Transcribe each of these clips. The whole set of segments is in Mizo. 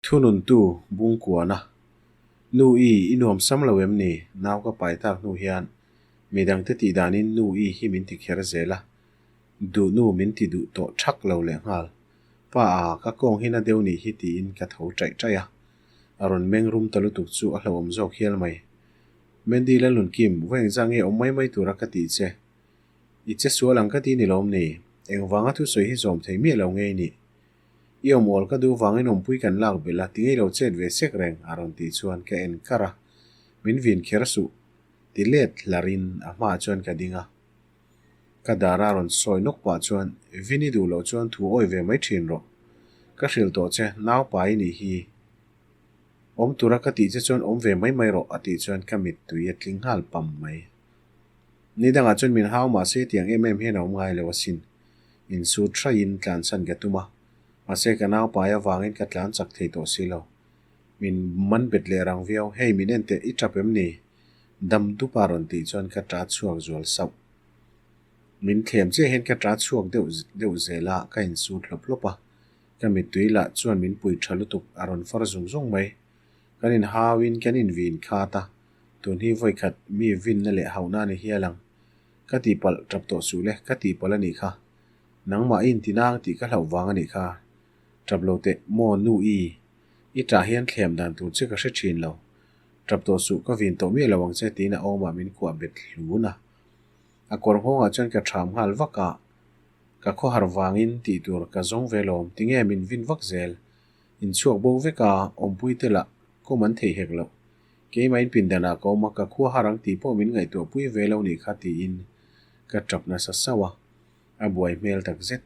Thununtu Bungkuana, Nu i, i nuam sam lo em ni? Nau ka pai tak hnu hian midangte tih danin Nu i hi min ti kher zel a, duh nu min ti duh tawh thak lo lehnghal. Pa a, ka kawng hi na deuh nih hi tiin ka tho chaih chaih a. A rawn meng rum ta lutuk chu a hlauhawm zawk hial mai. Mandy Lalnunkim, vawi engzah nge awm mai mai tura ka tih che? I che sual ang ka ti ni lawm ni? Engvanga thusawi hi zawm thei miah lo nge i nih? I awm awl ka duh vangin awmpui kan lak belh a, ti ngei lo chet ve sek reng, a rawn tih chuan ka en kar a. Min vin kher suh, ti let hlarin a hmaah chuan ka ding a. Ka dar a rawn sawi nawk pah chuan, Vin i duh loh chuan thu awi ve mai thin rawh. Ka hrilh tawh che, naupa i nih hi. Awm tura ka tih che chuan awm ve mai mai rawh, a tih chuan ka mittui a tling nghal pam mai. Ni dangah chuan min hau mah se tiang em em hian a awm ngai lo asin. Insut hraiin tlansan ka tum a, mahse ka naupai avangin ka tlan chak thei tawh si lo. Min man bet leh rang viau, Hei min en teh, i tap em ni? Dam dup a rawn tih chuan ka ta chhuak zual sauh. Min thlem chiah hian ka ta chhuak deuh deuh zel a, ka insut hlawp hlawp a. Ka mittui lah chuan min pui tha lutuk a rawn far zung zung mai. Kan inhauin kan invin khat a, tun hi vawikhat mi vinna leh hauhna a ni hial ang. Ka tihpalh tap tawh suh le, ka tihpalh a nih kha. Nangmah i intinang tih ka hlauh vang a nih kha. Tap lo teh, maw nu i? I tah hian thlem dan tur che ka hre thin lo. Tap tawh suh, ka vin tawh miah lo ang che tiin a awmah min kuah bet hlun a. A kawr nghawngah chuan ka ṭham nghal vak a, ka khawhar vangin tih tur ka zawng ve lawm, tinge min vin vak zel? Inchhuak bo vek a, awmpui te lah kawm an thei hek loh. Keimah in pindanah ka awm a, ka khua har ang tih pawh min ngaihtuah pui ve lo nih kha tiin ka tap nasa sauh a, a buai hmel tak zet.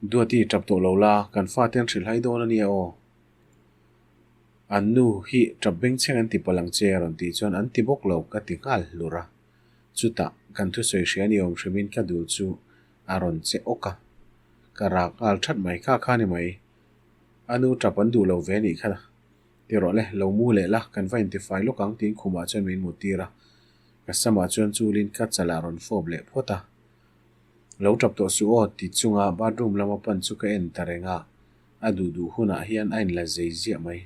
Duati tap tawh lo la, kan fate an hrilhai dawn a nia aw. An nu hi tap bengchheng an ti palh ang che a rawn tih chuan an ti bawk lo ka ti nghal hlur a. Chutah kan thusawi hria ni awm hrimin ka dul chu a rawn che awk a, ka rak nghal that mai kha kha ni mai. A nu tap an duh lo ve nih kha. Ti rawh le, lo mu leh la, kan va intifai lawk ang tiin khumah chuan min mut tir a. Ka samah chuan chulin ka chalah rawn fawp leh phawt a. Lo tap tawh suh aw ti chunga bathroom lama pan chu ka en ta reng a, a duh duh hunah hian a inla zei ziah mai.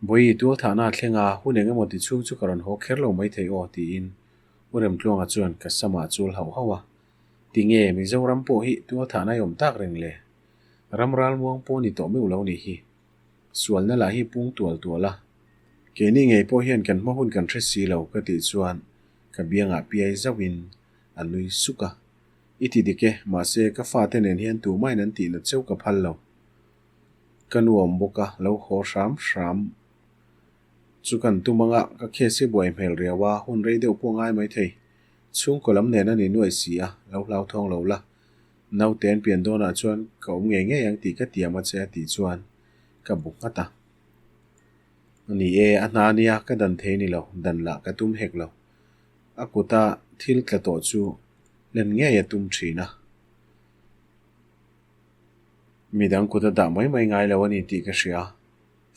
Bawihi tualthahna a thleng a, hun eng emaw ti chhung chu ka rawn haw kher lo maithei aw tiin U Remtluanga chuan ka samah a chul hauh hauh a. Tinge Mizoram pawh hi tualthahna i awm tak reng le? Ram ralmuang pawh ni tawh meuh lo nih hi. Sualna lah hi pung tual tual a. Keini ngei pawh hian kan hma hun kan hre si lo ka tih chuan ka biangah piai zauhin a nui suk a. I ti dik e, mahse ka fate nen hian tumahin an tihna cheu ka phal lo. Ka nuam bawk a, lo haw hram hram chu kan tum anga ka case hi buai hmel riau a, hun rei deuh pawh ngai maithei. Chhungkaw lam nen a ni nuaih si a, lo hlauthawng lo la. Naute an pian dawnah chuan ka awm ngei ngei ang tih ka tiam a che a tih chuan ka bu nghat a. Ni e, a hna nia ka dan thei ni lo, dan lah ka tum hek lo. A kuta thil tla tawh chu len ngei a tum thin a. Midang kut a dah mai mai ngai lo a ni tih ka hria.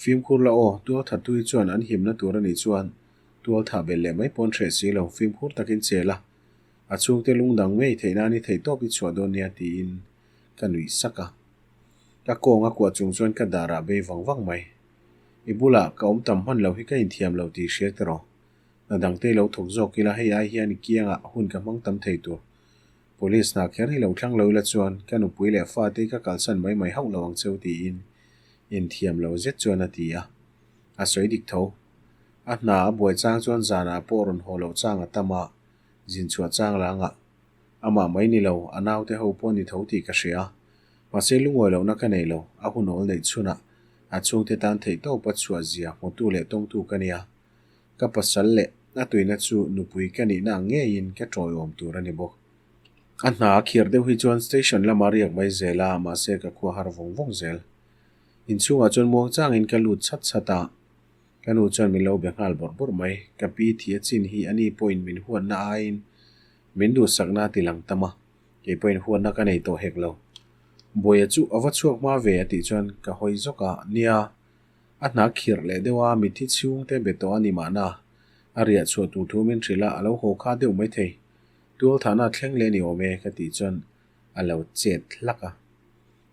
Fimkhur la aw, tualthattu hi chuan an himna tur a nih chuan tualthah belh leh mai pawn hreh si lo, fimkhur takin che la. A chhungte lungdang ngei theih nan i theihtawp i chhuah dawn nia tiin ka nuih sak a. Ka kawng a kuah chung chuan ka darah bei vang vang mai. I bulah ka awm tam hman lo hi ka inthiam lo tih hria tiraw? Hna dangte i lo thawk zawk ila hei ai hian i kiangah hun ka hmang tam thei tur. Police hna kher hi lo thlang lo ila chuan ka nupui leh fate hi ka kalsan mai mai hauh lo ang cheu tiin inthiam lo zet chuan a ti a. A sawi dik tho. A hna a buai chang chuan zanah pawh rawn haw loh chang a tam a. Zin chhuah chang la ngah. Amah mai ni lo, a naute ho pawh ni tho tih ka hria. Mahse lungawi lohna ka nei lo, a hunawl neih chhunah a chhungte tan theihtawp a chhuah zia hmutu leh tawngtu ka nia. Ka pasal leh a tuina chu nupui ka nihna ang ngeiin ka tawiawm tur a ni bawk. A hna a khir deuh hi chuan station lama riak mai zel a, mahse ka khua har vawng vawng zel. Inchhungah chuan muang changin ka lut chhat chhat a. Ka nu chuan min lo be nghal bawrh bawrh mai. Ka pi thi a chin hi ani pawhin min huatna aiin min duhsakna a ti lang tam a, kei pawhin huatna ka nei tawh hek lo. Buaia chu a va chhuak hma ve a tih chuan ka hawi zawk a, nia, a hna khirh leh deuh a, mitthi chhungte be tawh a ni mahna, a riah chhuah tur thu min hrilh a, a lo haw kha deuh maithei. Tualthahna a thleng leh ni awm e ka tih chuan a lo chet hlak a.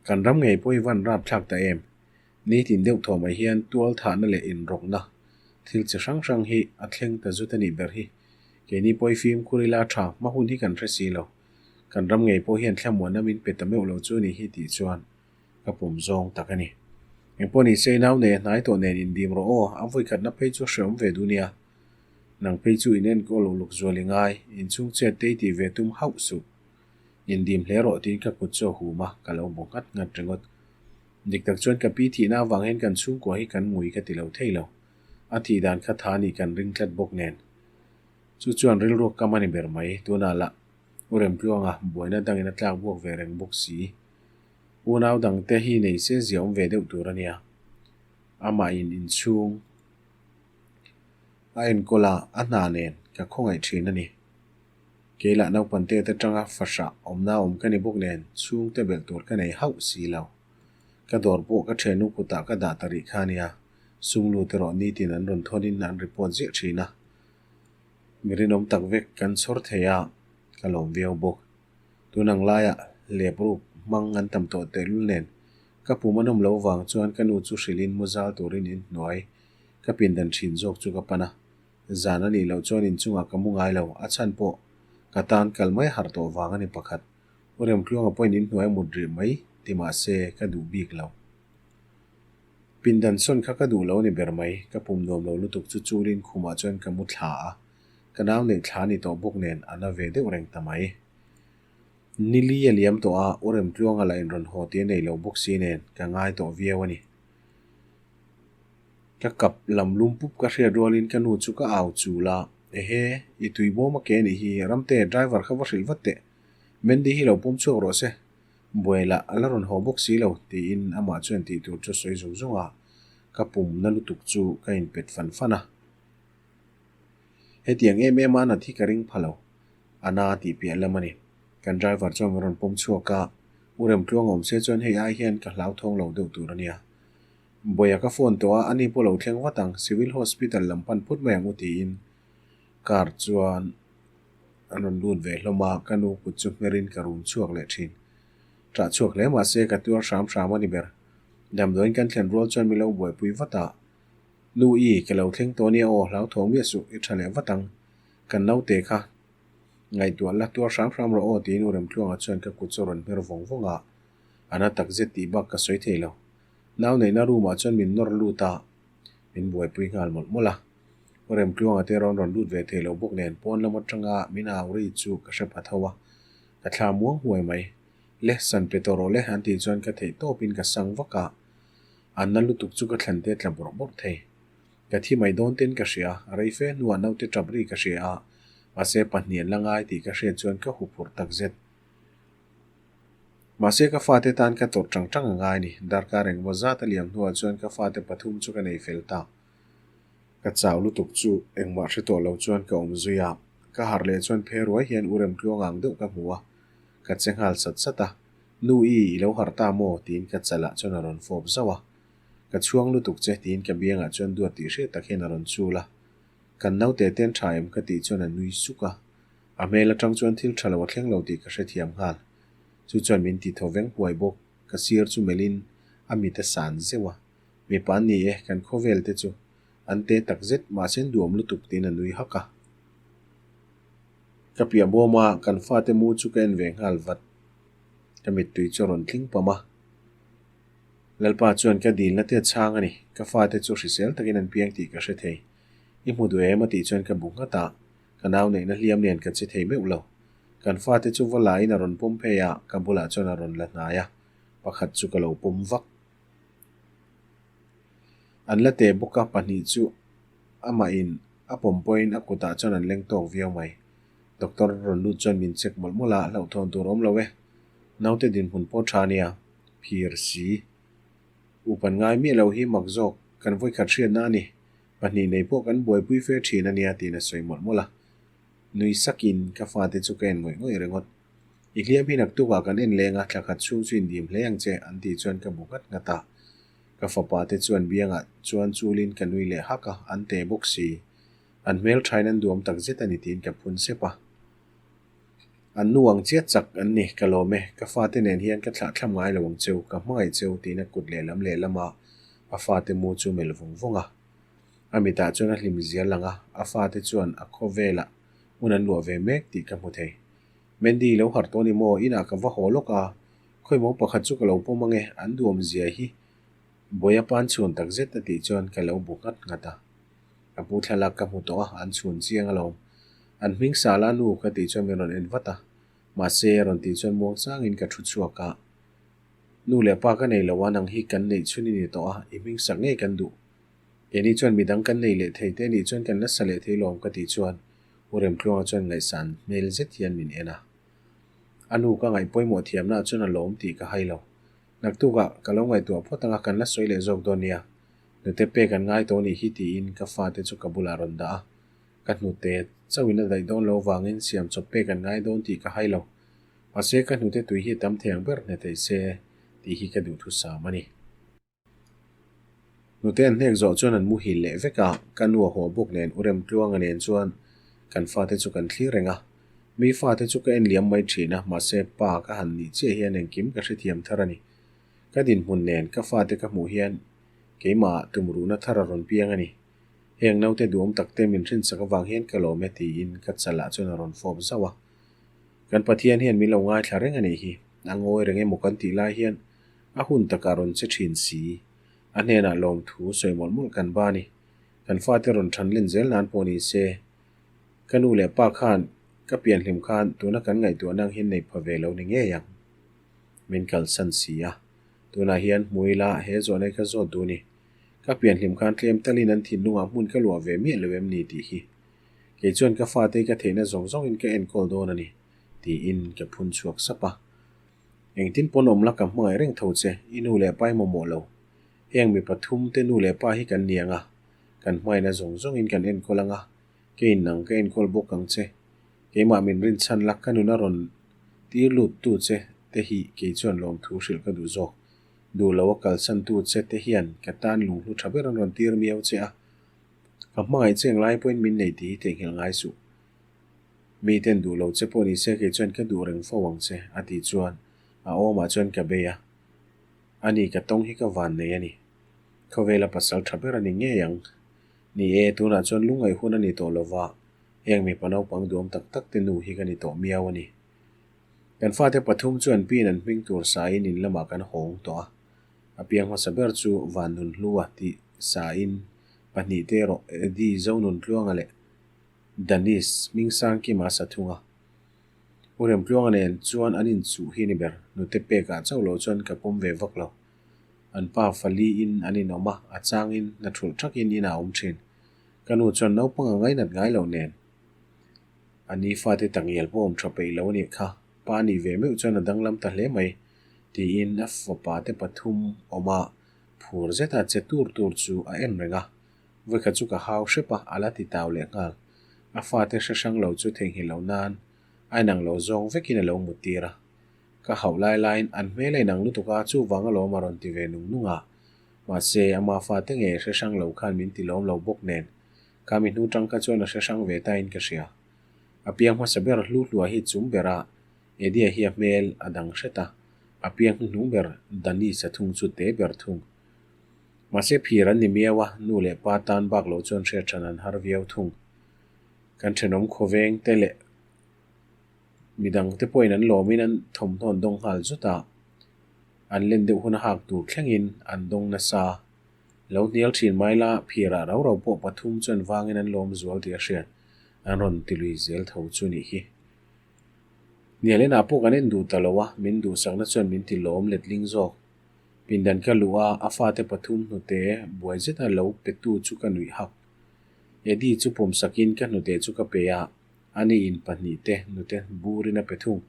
Kan ram ngei pawh hi van rapthlak ta em? Nitin deuh thaw mai hian tual thahna leh inrawkna thil chi hrang hrang hi a thleng ta zut a nih ber hi. Keini pawh i fimkhur ila tha hma hun hi kan hre si lo. Kan ram ngei pawh hian thlamuanna min pe ta meuh lo chu ni hi tih chuan ka pawm zawng tak a ni. Engpawh ni se i nau nei a hnai tawh nen indim rawh aw, a vawikhatna phei chu hreawm ve duh nia. Nang phei chu in enkawl uluk zual i ngai, inchhung chet te i tih ve tum hauh suh. Indim hle rawh tiin ka kut chu a hum a, ka lo bu nghat nghat ringawt. Dik tak chuan ka pi thihna avang hian kan chhungkua hi kan ngui ka ti lo thei lo. A thih dan kha tha nih kan ring tlat bawk nen. Chu chuan rilruak kam a ni ber mai, tunah lah U Remtluanga buaina dangin a tlak buak ve reng bawk si. Unau dangte hi nei se zia awm ve deuh tur a nia. Amah in inchhung a enkawl a, a hna nen ka khawngaih thin a ni. Kei lah naupang te atanga fahrah awmna awm ka ni bawk nen chhungte belh tur ka nei hauh si lo. Ka dawr pawh ka thiannu kutah ka dah ta rih kha nia, sum lut erawh nitin an rawn thawnin an report ziah thin a. Mi rinawm tak vek kan chhawr thei a, ka lawm viau bawk. Tun ang laiah lep ruk hmang an tam tawh tehlul nen ka pum a nawm loh vang chuan ka nu chu hrilhin mu zal turin inhnuai ka pindan thin zawk chu ka pan a. Zan a nih loh chuan inchungah ka mu ngai lo, a chhan pawh ka tan kal mai harh tawh vang a ni pakhat. U Remtluanga pawhin inhnuai a mut rih mai ti mah se ka duh bik lo. Pindan sawn kha ka duh lo a ni ber mai, ka pum nuam lo lutuk chu chulin khumah chuan ka mu thla a, ka nau neih thla a ni tawh bawk nen a na ve deuh reng ta mai. Nili a liam tawh a, U Remtluanga lah inrawn haw tih a nei lo bawk si nen ka ngai tawh viau a ni. Ka kap lam lum pup ka hriat rualin ka nu chu ka au chul a, Ehe, i tui bawm a ke anih hi, Ramte, driver kha va hrilh vat teh. Mandy hi lo pawm chhuak rawh se. Buai lah a la rawn haw bawk si lo, tiin amah chuan tih tur chu a sawi zung zung a, ka pum na lutuk chu ka inpet fan fan a. Hetiang em em a nat hi ka ring pha lo, a na tih piah lam a ni. Kan driver chuan min rawn pawm chhuak a, U Remtluang awm se chuan hei ai hian ka hlauthawng lo deuh tur a nia. Bawiha ka phone tawh a, ani pawh lo thleng vat ang, Civil Hospital lam pan phut mai ang u tiin car chuan an rawn lut ve hlawm a, ka nu kut chu hmerin ka rum chhuak leh thin. Ṭah chhuak hle mah se ka tuar hram hram a ni ber. Damdawiin kan thlen rual chuan min lo buaipui vat a, Nu i, ka lo thleng tawh nia aw, hlauthawng miah suh, i ṭha leh vat ang. Kan naute kha ngaihtuah la tuar hram hram rawh aw tiin U Remtluanga chuan ka kut chu a rawn hmer vawng vawng a, a na takzet tih bak ka sawi thei lo. Nau neihna room ah chuan min nawr lut a, min buaipui nghal mawlh mawlh a. U Remtluanga te rawn rawn lut ve thei lo bawk nen pawn lam atanga min au ri chu ka hre pha tho a, ka thla muang huai mai. Le san pe tawh rawh le an tih chuan ka theih tawpin ka sang vak a, an na lutuk chu ka thlan te tla bawrh bawrh thei. Ka thi mai dawn ten ka hria, rei fe hnuah naute tap ri ka hria a, mahse pahnih an la ngai tih ka hriat chuan ka huphurh takzet. Mahse ka fate tan ka tawrh tang tang a ngai ni. Darkar engmaw zat a liam hnuah chuan ka fate pathum chu ka nei fel ta. Ka chau lutuk chu engmah hre tawh lo chuan ka awm zui a. Ka harh leh chuan phe ruai hian U Remtluang ang deuh ka hmu a. Ka che nghal sat sat a. Nu i, i lo harh ta maw? tiin ka chalah chuan a rawn fawp zauh a. Ka chhuang lutuk che tiin ka biangah chuan duat tih hriat tak hian a rawn chul a. Kan naute ten tha em ka tih chuan a nui suk a. A hmel atang chuan thil tha lo a thleng lo tih ka hrethiam nghal. Chu chuan min ti thaw veng huai bawk. Ka sir chu melhin a mit a san zeuh a. Mipa an ni e, kan khawvel te chu an te tak zet, mahse an duhawm lutuk tiin a nui hak a. Ka piah bawm a, kan fate mu chu ka en ve nghal vat. Ka mittui chu a rawn tling pam a. Lalpa chuan ka dilna te a chhang a ni, ka fate chu hrisel takin an piang tih ka hre thei. I hmu duh em a tih chuan ka bu nghat a. Ka nau neihna hliam nen ka che thei meuh lo. Kan fate chu va laiin a rawn pawm phei a, ka bulah chuan a rawn la hnai a, pakhat chu ka lo pawm vak. An la teh bawk a, pahnih chu amahin a pawm pawhin a kutah chuan an leng tawk viau mai. Doctor rawn lut chuan min check mawlh mawlh a, hlauhthawn tur awm lo e. Naute dinhmun pawh tha nia, phir si. Upan ngai miah lo hi mak zawk, kan vawikhat hriatna a ni. Pahnih nei pawh kan buaipui fe thin a nia tiin a sawi mawlh mawlh a. Nui sakin ka fate chu ka en ngawih ngawih ringawt. I hliam hi naktukah kan en leng a, thla khat chhung chu indim hle ang che an tih chuan ka bu nghat nghat a. Ka fapa te chuan biangah chuan chulin ka nui leh hak a, an te bawk si. An hmelthain an duam tak zet a ni tiin ka phun sep a. An nu ang chiah chak an ni, ka lawm e, ka fate nen hian ka thlah thlam ngai lo ang cheu, ka hmangaih cheu tiin a kut lehlam lehlama a fate mu chu melh vawng vawng a. A mitah chuan a hlim zia lang a, a fate chuan a khawvelah hmun an luah ve mek tih ka hmu thei. Mandy lo harh tawh ni maw, inah ka va haw lawk a, khawimaw pakhat chu ka lo pawm ange, an duam zia hi Bawiha pan chhun tak zet a tih chuan ka lo bu nghat nghat a. Ka pu thlalak ka hmu tawh a, an chhun chiang alawm. An hming Sala nu ka tih chuan min rawn en vat a, mahse a rawn tih chuan muang changin ka thu chhuak a. Nu leh pa ka nei lo a, nang hi kan neih chhun i ni tawh a, i hming sak ngei kan duh. Keini chuan midang kan nei leh thei te nih chuan kan la sa leh thei lawm ka tih chuan U Remtluanga chuan ngaihsan hmel zet hian min en a. A nu ka ngaih pawimawh thiamnaah chuan a lawm tih ka hai lo. Naktukah ka lo ngaihtuah phawt anga kan la sawi leh zawk dawn nia. Hnute pek an ngai tawh nih hi tiin ka fate chu ka bulah rawn dah a. Ka hnute chauhin a daih dawn lo vangin siam chawp pek an ngai dawn tih ka hai lo. Mahse ka hnute tui hi a tam thei ang ber hne thei se tih hi ka duhthusam a ni. Hnute an hnek zawh chuan an muhil leh vek a, ka nu a haw bawk nen U Remtluanga nen chuan kan fate chu kan thlir reng a. Mi fate chu ka en liam mai thin a, mahse pa ka han nih chiah hian engkim ka hrethiam thar a ni. Ka dinhmun nen ka fate ka hmuh hian keimahah tumruhna thar a rawn piang a ni. Heng naute duhawm takte min hrinsak avang hian ka lawm e tiin ka chalah chuan a rawn fawp zauh a. Kan Pathian hian min lo ngaithla reng a nih hi, a ngawi reng emaw kan tih lai hian A hun takah rawn che thin si. A hnenah lawmthu sawi mawlh mawlh kan ba ni. Kan fate rawn than len zel nan pawh ni se. Ka nu leh pa khan ka pianhlim khan tuna kan ngaihtuah nang hian nei pha ve lo ni ngei ang. Min kalsan si a. Tunah hian hmu ila he zawhna hi ka zawt duh ni. Ka pianhlim khan tlem talin an thinlungah hmun ka luah ve miah lo em ni tih hi. Kei chuan ka fate hi ka theihna zawng zawngin ka enkawl dawn a ni tiin ka phun chhuak sap a. Engtin pawn awm la ka hmangaih reng tho che, i nu leh pa i mamawh lo. Heng mi pathum te nu leh pa hi kan ni ang a, kan hmaina zawng zawngin kan enkawl ang a, keiin nang ka enkawl bawk ang che. Keimah min rinchhan la ka nun a rawn tir lut tu che te hi kei chuan lawmthu hrilh ka duh zawk. Duh lo a kalsan tu che te hian ka tan lunghlu tha ber an rawn tir miau che a, ka hmangaih che englai pawhin min nei tih hi theihnghilh ngai suh. Mi ten duh lo che pawh ni se kei chuan ka duh reng fo ang che, a tih chuan a awmah chuan ka bei a. Ani ka tawng hi ka van nei a ni. Khawvela pasal tha ber a ni ngei ang. Ni e, tunah chuan lungngaih hun a ni tawh lo va, heng mipa naupang duam tak tak te nu hi ka ni tawh miau a ni. Kan fate pathum chuan piin an hming tur saiin in lamah kan hawng tawh a. A piang hmasa ber chu Vannunhlua tih saiin pahnihte erawh Eddie Zonuntluanga leh Danis, Hmingsangkima a sa thung a. U Remtluanga nen chuan an inchuh hi ni ber, nute pekah chauh loh chuan ka pawm ve vak lo. An pa fali in an inawm a, a changin hna thulh thakin inah a awm thin. Ka nu chuan naupang a ngainat ngai loh nen. A ni fate tangial pawh awm tha peih lo a nih kha, pa nih ve meuh chuan a danglam ta hle mai, tiin a fapa te pathum awma phur zeta che tur tur chu a en reng a. Vawikhat chu ka hau hrep a, a la ti tau leh nghal. A fate hre hrang lo chu theihnghilh loh nan a inang lo zawng vekin a lo mut tir a. Ka hauh lai laiin an hmel a inang lutuk a, chuvang alawm a rawn ti ve nung nung a. Mahse, ama fate ngei hre hrang lo khan min ti lawm lo bawk nen, ka mi hnu tang kha chuan a hre hrang ve tain ka hria. A piang hmasa ber hlu hluah hi chum ber a, Eddie hi a hmel a dang hret a, a piang hnuhnung ber Danis a thung chu te ber thung. Mahse phir an ni miau a, nu leh pa tan bak loh chuan hriat than an har viau thung. Kan thenawm khawveng te leh midang te pawhin an lawmin an thawmhnaw an dawng nghal zut a, an len deuh hun a hak tur thlengin an dawng nasa. Lo hnial thin mai la, phirah rau rau pawh pathum chuan vangin an lawm zual tih a hriat, an rawn ti lui zel tho chu nih hi. Hnialenah pawh kan en duh ta lo a, min duhsakna chuan min ti lawm letling zawk. Pindan ka luh a, a fate pathum hnute buai zeta lo petu chu ka nuih hak. Eddie chu pawmsakin ka hnute chu ka pe a, ani in pahnihte hnute burin a pe thung.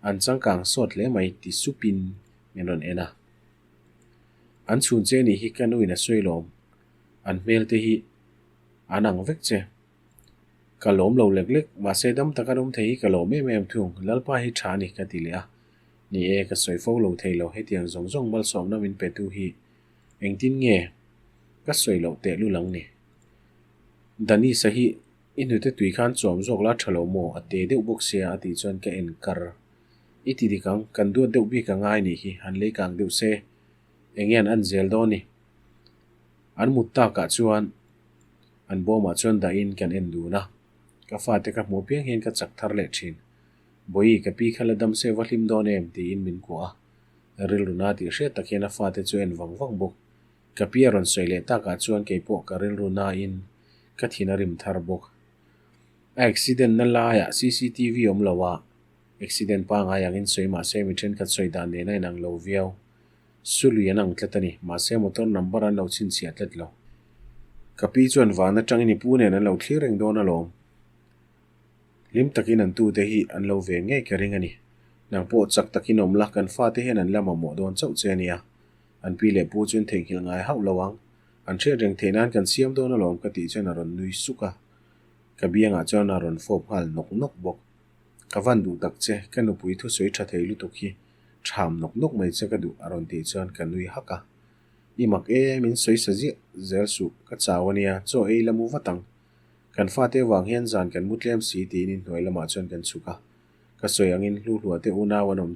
An changkang sawt hle mai ti supin min rawn en a. An chhun che nih hi ka nuin a sawi lawm. An hmel te hi an ang vek che. Ka lawm lo lek lek, mahse dam taka an awm thei hi ka lawm em em thung. Lalpa hi tha a ni ka ti leh a. Ni e, ka sawi fo lo thei lo, hetiang zawng zawng malsawmna min petu hi engtin nge ka sawi loh teh lul ang ni? Danisa hi I hnute tui khan chawm zawk la tha lo maw? A te deuh bawk sia a tih chuan ka en kar. I ti dik ang, kan duat deuh bik a ngai nih hi, han lei kang deuh se. Enge an an zel dawn ni? An mut takah chuan an bawmah chuan dahin kan en dun a. Ka fate ka hmuh piang hian ka chak thar leh thin. Bawihi, ka pi kha la dam se va hlim dawn em? tiin min kuah a. Rilru na tih hriat tak hian a fate chu en vang vang bawk. Ka pi a rawn sawi leh takah chuan keipawh ka rilru nain ka thin a rim thar bawk. A accident na laiah cctv awm lo a, accident pangngai angin sawi mahse mi thenkhat sawi dan nen a inang lo viau. Sului an ang tlat a ni, mahse motor number an lo chhinchhiah tlat lo. Ka pi chuan van atangin i pu nen an lo thlir reng dawn alawm. Hlim takin an tute hi an lo ve ngei ka ring a ni. Nang pawh chak takin awm la, kan fate hian an la mamawh dawn chauh che a nia. An pi leh pu chuan theihnghilh ngai hauh lo ang. An hriat reng theih nan kan siam dawn alawm ka tih chuan a rawn nui suk a. Ka biangah chuan a rawn fawp nghal nawk nawk bawk. Ka van duh tak che, ka nupui thusawi tha thei lutuk hi ṭham nawk nawk mai che ka duh a rawn tih chuan ka nui hak a. I mak e, min sawi sa ziah zel suh, ka chau a nia, chaw ei la mu vat ang. Kan fate avang hian zan kan mu tlem si tiin inhnuai lamah chuan kan chhuk a. Ka sawi angin hluhluah te unau an awm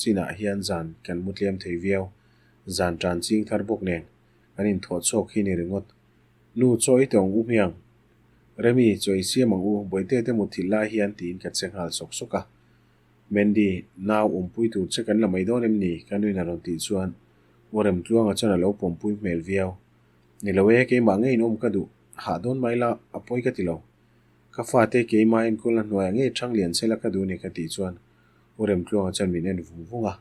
chinah hian zan kan mu tlem thei viau. Zan tan ching thar bawk nen kan inthawh chhuak hi ni ringawt. Nu, chaw i tawng u hmiang. Remi, chaw i siam ang u, Bawihte te mutthilh lai hian tiin ka che nghal sawk sawk a. Mandy, nau awmpui tur che kan la mai dawn em ni? Ka nuin a rawn tih chuan U Remtluanga chuan a lo pawmpui hmel viau. Ni lo e, keimah ngeiin awm ka duh. Hah dawn mai la, a pawi ka ti lo. Ka fate keimah enkawlna hnuaiah ngei thang lian sela ka duh ni ka tih chuan U Remtluanga chuan min en vung vung a.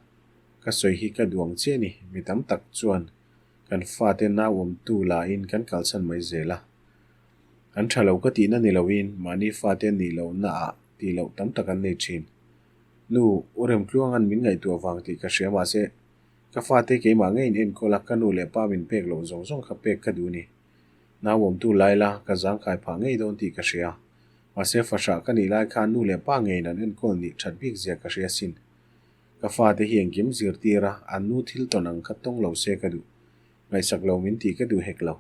Ka sawi hi ka duh ang chiah ni, mi tam tak chuan kan fate nau awmtu lahin kan kalsan mai zel a. An tha lo ka tihna ni loin mahni fate nih lohna ah tih loh tam tak an nei thin. Nu, U Remtluanga'n min ngaihtuah vang tih ka hria mahse ka fate keimah ngeiin enkawl a, ka nu leh pa min pek loh zawng zawng kha pek ka duh ni. Nau awmtu lai la, ka zangkai phah ngei dawn tih ka hria. Mahse fahrah ka nih lai khan nu leh pa ngeiin an enkawl nih that bik zia ka hria sin. Ka fate hi engkim zirtir a, an nu thil tawn ang kha tawng lo se ka duh. Ngaihsak lo min tih ka duh hek lo.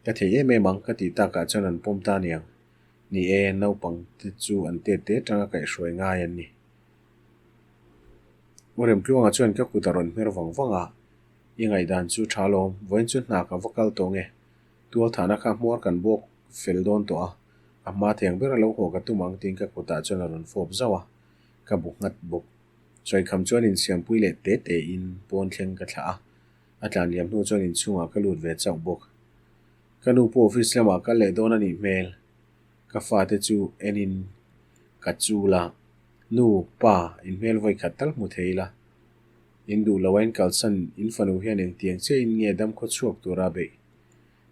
Ka thei em em ang ka tih takah chuan an pawm ta niang. Ni e, naupang te chu an tet te atanga kaihhruai ngai an ni. U Remtluanga chuan ka kut a rawn hmer vang vang a, I ngaihdan chu tha lawm, vawiin chu hna ka va kal tawh nge? Tualthahna kha hmuar kan bawk fel dawn tawh a, a hma theng ber a lo haw ka tum ang tiin ka kutah chuan a rawn fawp zauh a, ka bu nghat bawk. Chawikham chuan insiampui leh te te in pawn thleng ka thlah a, a tlan liam hnu chuan inchhungah ka lut ve chauh bawk. Ka nu pawh office lamah kal leh dawn a nih hmel. Ka fate chu enin ka chul a, Nu, pa, in hmel vawi khat tal hmu thei ila. In duh lo a in kalsan in fanu hian engtiang chiahin nge dam khaw chhuak tura beih?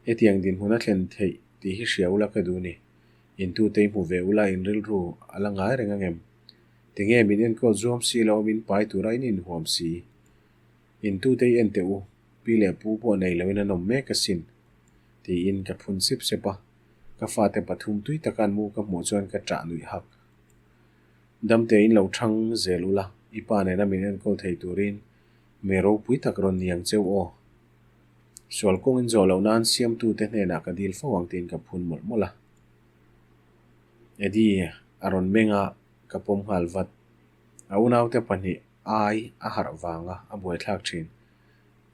Hetiang dinhmun a thlen theih tih hi hria ula ka duh ni. Intute i hmu ve ula in rilru a la ngai reng angem? Tinge min enkawl zuam si lo min pai tura in inhuam si? Intute i en teh u, pi leh pu pawh nei loin an awm mek asin, tiin ka phun sep sep a. Ka fate pathum tui taka an mu ka hmuh chuan ka ṭah nuih hak. Damte in lo thang zel ula, i pa nena min enkawl thei turin mi ropui tak rawn ni ang cheu aw. Sual kawng in zawh loh nan siamtute hnenah ka dil fo ang tiin ka phun mawlh mawlh a. Eddie a rawn meng a, ka pawm nghal vat. A unaute pahnih ai a harh vanga a buaithlak thin.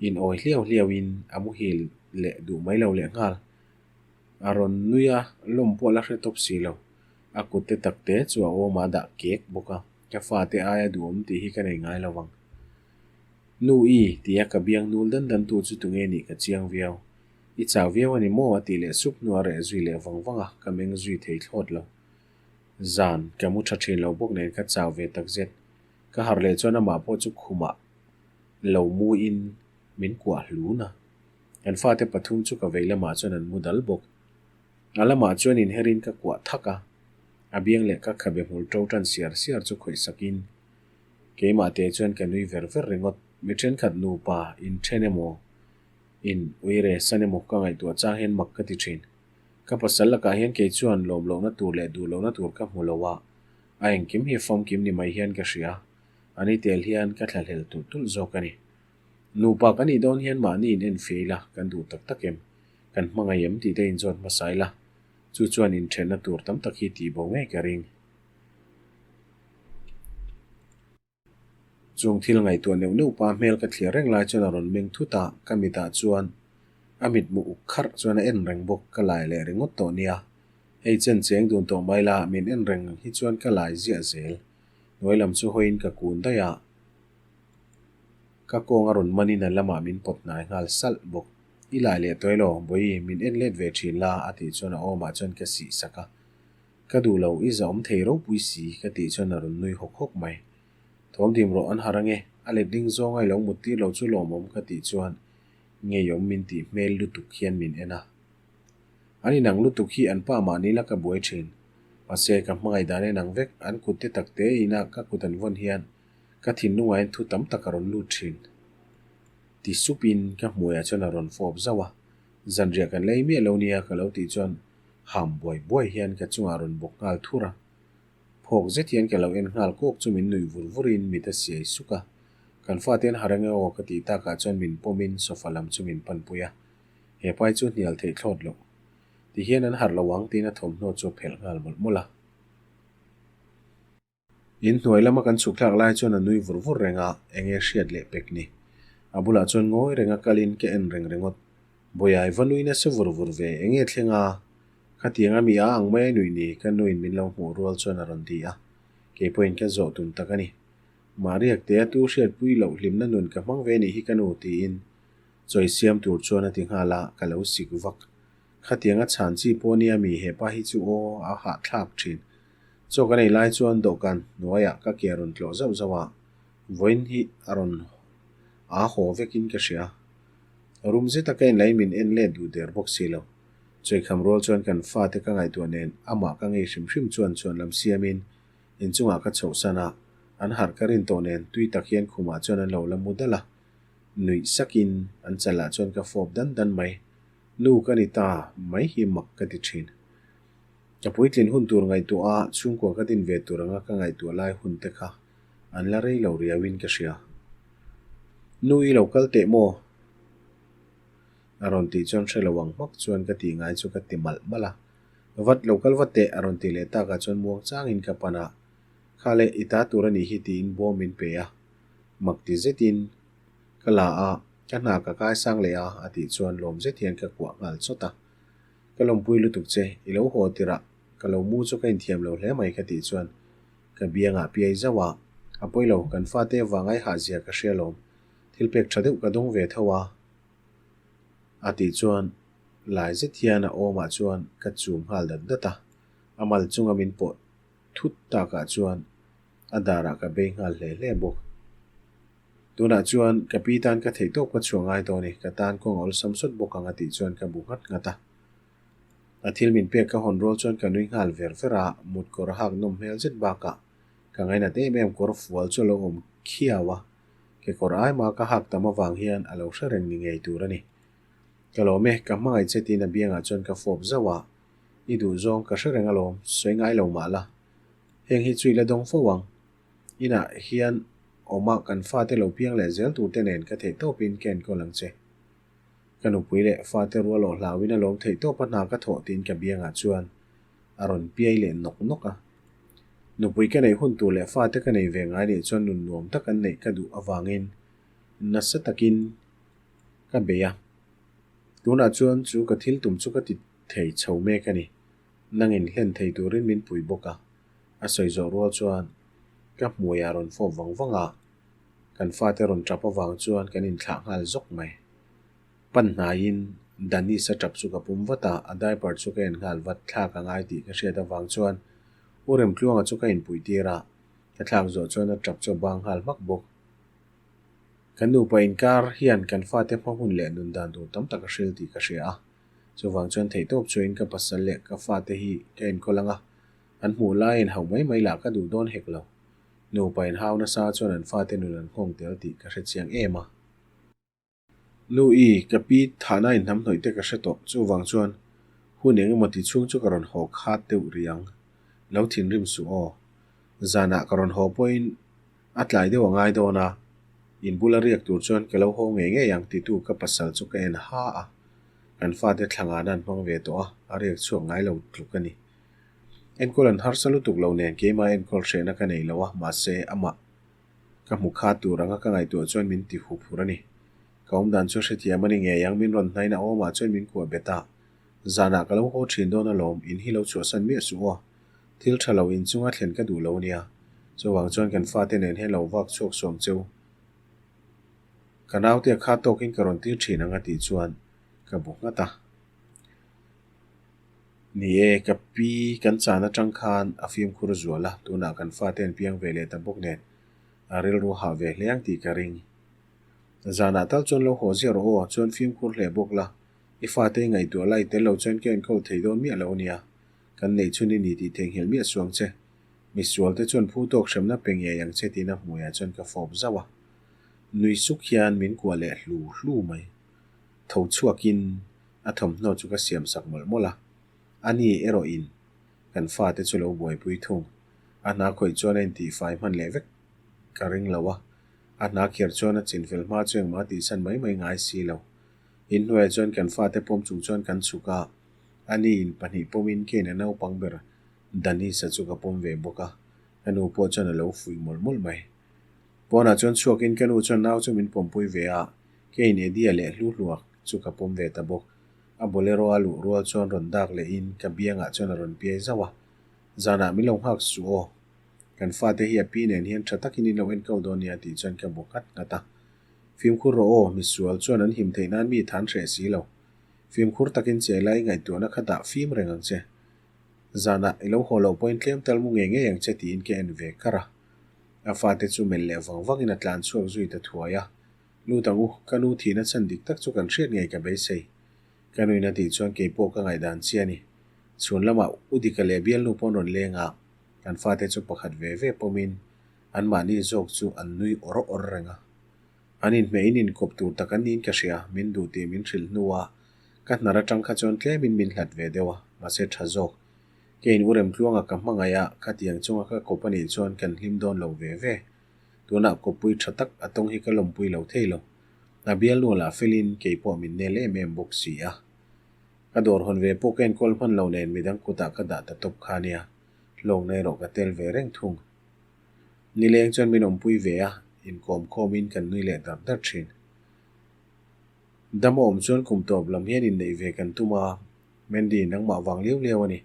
In awi hliau hliauin a muhil leh duh mai lo leh nghal. A rawn nui a, lawm pawh la hre tawp si lo. A kut te tak te chu a awmah a dah kek bawk a, ka fate aia duhawm tih hi ka nei ngai lo vang. Nu i, tia ka biang nul dan dan tu chu tunge nih ka chiang viau. I chau viau a ni maw? a tih leh sup hnu a reh zui leh vang vang a, ka meng zui thei thlawt lo. Zan, ka mu tha thin lo bawk nen ka chau ve takzet. Ka harh leh chuan amah pawh chu khumah lo mu in min kuah hlun a. Kan fate pathum chu ka vei lamah chuan an mu dal bawk. A lamah chuan inherin ka kuah thak a, a biang leh ka khabe hmul to tan siar siar chu khawih sakin keimah te chuan ka nui ver ver ringawt. Mi thenkhat nupa inthen emaw in uire san emaw ka ngaihtuah chang hian mak ka ti thin. Ka pasal lakah hian kei chuan lawm lohna tur leh duh lohna tur ka hmu lo a, a engkim hi famkim ni mai hian ka hria. A ni tel hian ka thlahlel tulh tulh zawk a ni. Nupa kan nih dawn hian mahni in en fei la kan duh tak tak em? Kan hmangaih em tih te inzawt hmasa ila. Chu chuan inthenna tur tam tak hi tih bo ngei ka ring. Chung thil ngaihtuah neuh neuh pa hmel ka thlir reng lai chuan a rawn meng thut a, ka mitah chuan a mitmu uk kharh chuan a en reng bawk, ka lai leh ringawt tawh nia. Hei chen cheng dun tawh mai la, min en reng ang hi chuan ka lai ziah zel. Hnuai lam chu hawiin ka kun daih a, ka kawng a rawn manin a lamah min pawt hnai nghal salh bawk. I lai leh tawh elaw, Bawihi, min en let ve thin la, a tih chuan a awmah chuan ka sih sak a. Ka duh lo, i zahawm thei ropui si, ka tih chuan a rawn nui hawk hawk mai. Thawm dim rawh an harh ange, a let ding zawnga i lo mut tir lo chu lawmawm ka tih chuan ngeiawm min tih hmel lutuk hian min en a. An inang lutuk hi an pa mahni la ka buai thin. Mahse ka hmangaih dan a inang vek, an kut te tak te ina ka kut an vawn hian ka thinlungah hian thu tam tak a rawn lut thin. Ti supin ka hmuiah chuan a rawn fawp zauh a, zanriah kan lei miah lo nia ka lo tih chuan ham buai buai hian ka chungah a rawn bawk nghal thur a. Phawk zet hian ka lo en nghal kawk chu min nuih vur vurin mit a siai suk a. Kan fate an har ange aw ka tih takah chuan min pawmin sofa lam chu min panpui a. He pai chu hnial theih thlawt loh. Tihian an harh lo ang tiin a thawmhnaw chu a phelh nghal mawlh mawlh a. In hnuai lama kan chhuk thlak lai chuan a nui vur vur reng a, enge hriat leh pek ni. A bulah chuan ngawi renga kalin ka en reng ringawt. Bawiai va nui nasa vur vur ve, enge thleng a? Khatiang a mi a ang mai a nuih ni, ka nuin min lo hmuh rual chuan a rawn ti a. Kei pawhin ka zawh tum tak a ni. Mahriak te a tu hriatpui loh hlimna nun ka hmang ve nih hi ka nu tiin chawi siam tur chuan a ti nghal a, ka lo sik vak. Khatiang a chhan chi pawh nia mi hepa hi chu aw a hahthlak thin. Chaw kan ei lai chuan dawhkan hnuaiah ka ke a rawn tlawh zauh zauh a, vawiin hi a rawn aa haw vekin ka hria. Rum zeta ka en laiin min en let duh der bawk si lo. Chawikham rual chuan kan fate ka ngaihtuah nen amah ka ngei hrim hrim chuan chhuan lam siamin inchungah ka chhohsan a, an harh ka rin tawh nen tui tak hian khumah chuan an lo la mu dal a, nuih sakin an chalah chuan ka fawp dan dan mai. Nu ka ni ta mai hi mak ka ti thin. Ka puitlin hun tur ngaihtuah a, chhungkua ka din ve tur anga ka ngaihtuah lai hun te kha an la rei lo riauin ka hria. Nu i lo kal teh maw? A rawn tih chuan hre lo ang hmak chuan ka tih ngai chu ka ti malh malh a. Vat lo kal vat teh a rawn tih leh takah chuan muang changin ka pan a, Kha leh i ta tur a nih hi tiin bawm min pe a. Mak ti zetin ka la a, ka hna ka kai sang leh a a tih chuan lawm zet hian ka kuah nghal chawt a. Ka lawmpui lutuk che, i lo haw tirh ka lo mu chu ka inthiam lo hle mai ka tih chuan ka biangah piai zauh a, a pawi lo, kan fate vang ai hahzia ka hria lawm, thil pek tha deuh ka dawng ve tho a a tih chuan lai zet hian a awmah chuan ka chum nghal dat dat a, a mal chunga min pawh thut takah chuan a darah ka bei nghal hle hle bawk. Tunah chuan ka pi tan ka theih tawp ka chhuah ngai dawn i, ka tan kawng a awlsam sawt bawk ang a tih chuan ka bu nghat nghat a. A thil min pek ka hawn rual chuan ka nui nghal ver ver a, mut kawr a hak nawm hmel zet bakah ka ngainat em em kawr fual chu a lo awm khiau a, kekawr aima ka hak tam avang hian a lo hre reng ni ngei tur a ni. Ka lawm e, ka hmangaih che tiin a biangah chuan ka fawp zauh a, i duh zawng ka hre reng alawm, sawi ngai lo mah la. Heng hi chu i la dawng fo ang. Inah hian awma kan fate lo piang leh zel turte nen ka theih tawpin ka enkawl ang che. Ka nupui leh fate rual awh hlauin a lawm theih tawpa hna ka thawh tiin ka biangah chuan a rawn piai leh nawk nawk a. Nupui ka neih hun tur leh fate ka nei ve ngai nih chuan nun nuam tak an neih ka duh avangin nasa takin ka bei a. Tunah chuan chu ka thil tum chu ka ti thei chho mek a ni. Nangin hlen thei turin min pui bawk a. A sawi zawh rual chuan ka hmuiah a rawn fawp vang vang a, kan fate rawn tap avang chuan kan inthlah nghal zawk mai. Pan hnaiin Danis a tap chu ka pum vat a, a diaper chu ka en nghal vat, thlak a ngai tih ka hriat avang chuan U Remtluanga chu ka inpuih tir a, ka thlak zawh chuan a tap chu a bang nghal hmak bawk. Kan nupa inkar hian kan fate hma hun leh nun dan tur tam tak a hril tih ka hria a, chuvang chuan theihtawp chuin ka pasal leh ka fate hi ka enkawl ang a, An hmuh laiin hauh mai mai lah ka duh dawn hek lo. Nupa inhau nasa chuan an fate nun an nghawng tel tih ka hre chiang em a. Nu i, ka pi thahna inhnam hnawih te ka hre tawh. Chuvang chuan hun eng emaw ti chhung chu ka rawn haw khat deuh rih ang. Lo thinrim suh aw. Zanah ka rawn haw pawhin a tlai deuh a ngai dawn a, in bula riak tur chuan ka lo haw ngei ngei ang titu ka pasal chu ka en ha a. Kan fate thla ngana an hmang ve tawh a, a riak chhuak ngai lo tluk a ni. Enkawl an harsa lutuk lo nen keimah enkawl hrehna ka nei lo a, mahse amah ka hmu kha tur anga ka ngaihtuah chuan min ti hup hur a ni. Ka awmdan chu hrethiam a ni ngei ang, min rawn hnain a awmah chuan min kuah bet a. Zanah ka lo haw thin dawn alawm, in hi lo chhuahsan miah suh aw. Thil tha lo inchunga thlen ka duh lo nia. Chuvang chuan kan fate nen hian lo vak chhuak suam cheu. Ka naute a kha tawkin ka rawn tir thin ang a tih chuan ka bu nghat a. Ni e, ka pi kan chan atang khan a fimkhur zual a, tunah kan fate an piang ve leh ta bawk nen a rilru hah ve hle ang tih ka ring. Zanah tal chuan lo haw ziah rawh aw, chuan fimkhur hle bawk la, i fate i ngaihtuah lai tel lo chuan ka enkawl thei dawn miah lo ania, kan neih chhun i ni tih theihnghilh miah suang che. Misual te chuan phu tawk hremna pe ngei ang che tiin a hmuiah chuan ka fawp zauh a. Nui suk hian min kuah leh hlu hlu mai. Tho chhuakin a thawmhnaw chu ka siam sak mawlh mawlh a. Ani erawhin kan fate chu lo buaipui thung. A hna khawih chuan a intihfai hman leh vek ka ring lo a. A hna kher chuan a chinfel hma chu engmah a tihsan mai mai ngai si lo. Inhnuaiah chuan kan fate pawm chung chuan kan chhuk a. Ani in pahnih pawmin keiin a naupang ber Danisa chu ka pawm ve bawk a, ka nu pawh chuan a lo fuih mawlh mawlh mai. Pawnah chuan chhuakin ka nu chuan nau chu min pawmpui ve a, keiin Eddie-a leh Hluhluak chu ka pawm ve ta bawk. A bolero a luh rual chuan rawn dak lehin ka biangah chuan a rawn piai zauh a, Zanah min lo nghak suh aw, kan fate hi a pi nen hian tha takin in lo enkawl dawn nia tih chuan ka bu nghat nghat a. Fimkhur rawh aw, misual chuan an him theih nan mi than hreh si lo. Fimkhur takin che la i ngaihtuahna kha dah fim reng ang che. Zanah i lo haw loh pawhin tlem tal mu ngei ngei ang che tiin ka en ve kar a. A fate chu melh leh vang vangin a tlan chhuak zui ta thuai a. Lut ang u, ka nu thihna chhan dik tak chu kan hriat ngei ka beisei. Ka nuin a tih chuan kei pawh ka ngaihdan chi a ni. Chhun lamah U Dika leh bialnu pawh an rawn leng a, kan fate chu pakhat ve ve pawmin anmahni zawk chu an nui awr awr reng a. An inhmeh in inkawp tur tak an niin ka hria, min duh tih min hrilh hnuah ka hnar atang kha chuan tlemin min hlat ve deuh a, mahse tha zawk. Keiin u Remtluanga ka hmangaih a, khatiang chunga ka kawp a nih chuan kan hlim dawn lo ve ve. Tunah kawppui tha tak a tawng hi ka lawmpui lo thei lo. A bialnu lah felin kei pawh min nel em em bawk si a. Ka dawr hawn ve pawh ka enkawl hman lo nen midang kutah ka dah ta tawp kha nia, hlawkna erawh ka tel ve reng thung. Nileng chuan min awmpui ve a, inkawm khawmin kan nui leh dar dar thin. Dam a awm chuan kum tawp lam hian inneih ve kan tum a, Mandy nangmah vang liau liau a ni.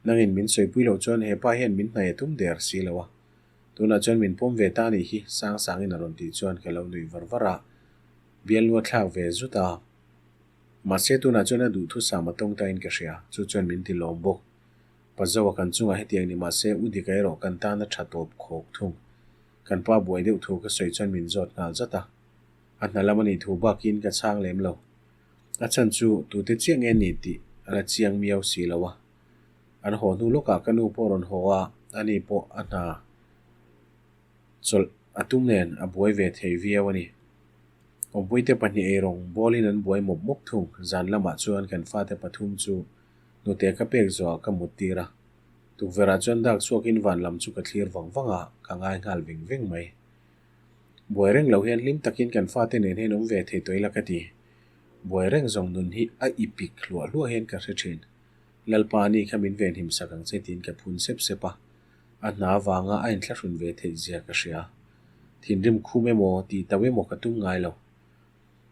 Nangin min sawipui loh chuan hepa hian min hnaih a tum der si lo a. Tunah chuan min pawm ve ta a nih hi, sang sangin a rawn tih chuan ka lo nuih var var a, bialnu a thlak ve zut a. Mahse tunah chuan a duhthusam a tawng tain ka hria, chu chuan min ti lawm bawk. Pazoa kan chungah hetiang ni mahse u dika erawh kan tan a tha tawp khawk thung. Kan pa buai deuh thu ka sawi chuan min zawt nghal zat a. A hna lam a nih thu bakin ka chhang lem lo. A chhan chu tute chiah nge ni tih a la chiang miau si lo a. An haw hnu lawkah ka nu pawh rawn haw a, ani pawh a hna chawlh a tum nen a buai ve thei viau a ni. Awmpuite pahnih eirawng bawlin an buai mawp mawp thung. Zan lamah chuan kan fate pathum chu Hnute ka pek zawhah ka mut tir a, tukverhah chuan dak chhuakin van lam chu ka thlir vang vang a, ka ngai nghal veng veng mai. Buai reng lo hian hlim takin kan fate nen hian awm ve thei tawh ila ka ti. Buai reng zawng nun hi a ipik hluah hluah hian ka hre thin. Lalpa ani kha min venhim sak ang che tiin ka phun sep sep a, a hna avanga a inthlahrun ve theih zia ka hria. Thinrim khum emaw tih tauh emaw ka tum ngai lo.